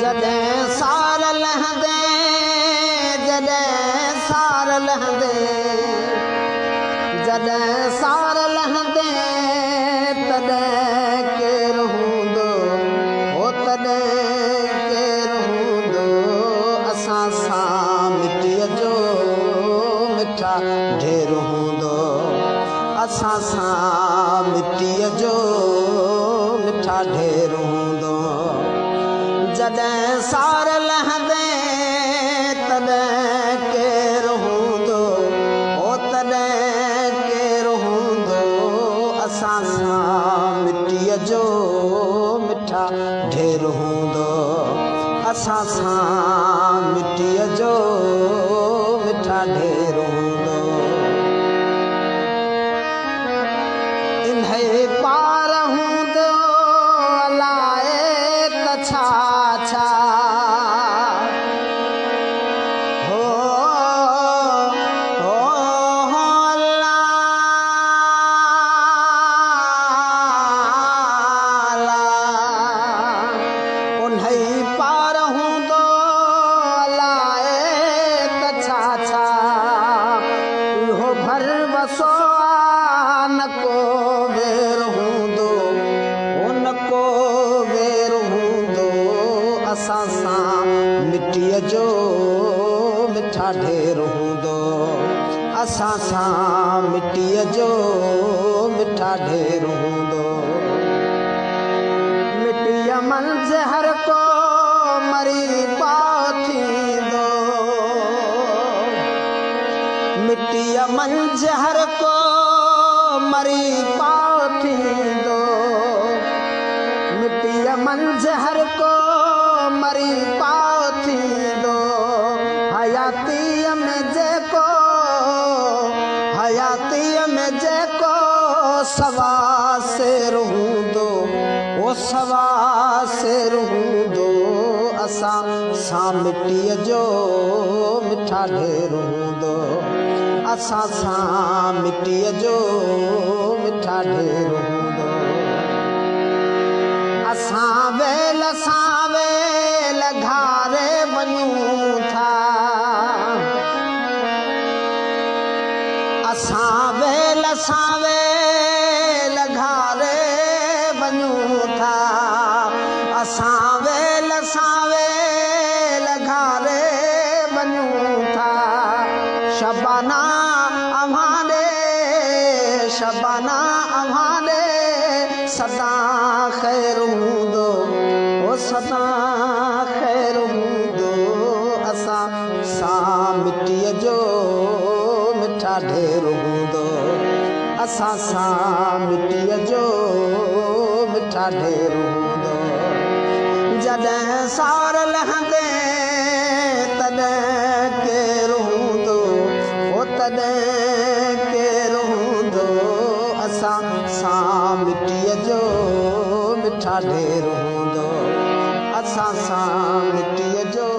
جڏهن سار لهندي، جڏهن سار لهندي، جڏهن سار لهندي، تڏهن ڪير هوندو، هو تڏهن ڪير هوندو، اسان سان مٽيء جو مٺا ڍير هوندو، اسان سان مٽيء جو مٺا ڍير هوندو. جڏهن سار لهندي، تڏهن ڪير هوندو، او تڏهن ڪير هوندو، اسان سان مٽيء جو مٺا ڍير هوندو، اسان سان مٽيء جو مٺا ڍير هوندو. انهيء پار هوندو الائي ته ڇا ڇا. هو هو هو الله الله. انهيء پار هوندو الائي ته ڇا ڇا. اهو ڀروسو آ نه ڪو وير هوندو، هو نه ڪو وير هوندو، اسان سان مٽيء جو مٺا ڍير هوندو، اسان سان مٽيء جو مٺا ڍير هوندو. مٽيء منجهه هر ڪو مري پاء ٿيندو. مٽيء منجهه هر ڪو مري پاء ٿيندو. مٽيء منجهه هر ڪو مري پاء ٿيندو. حياتيء ۾ جيڪو، حياتيء ۾ جيڪو سوا سير هوندو، او سوا سير هوندو، اسان سان مٽيء جو مٺا ڍير هوندو، اسان سان مٽيء جو مٺا ڍير هوندو. اسان ويل سان ويل گهاري وڃون ٿا. اسان ويل سان ويل گهاري وڃون ٿا. اسان ويل سان ويل گهاري وڃون ٿا. شبانا اوهان ڏي، شبانا اوهان ڏي، سدا خير هوندو، او سدا خير هوندو، اسان سان مٽيء جو مٺا ڍير هوندو، اسان سان مٽيء جو مٺا ڍير هوندو. جڏهن سار لهندي، تڏهن ڪير هوندو، او تڏهن ڪير هوندو، اسان سان مٽيء جو مٺا ڍير هوندو، اسان سان مٽيء جو.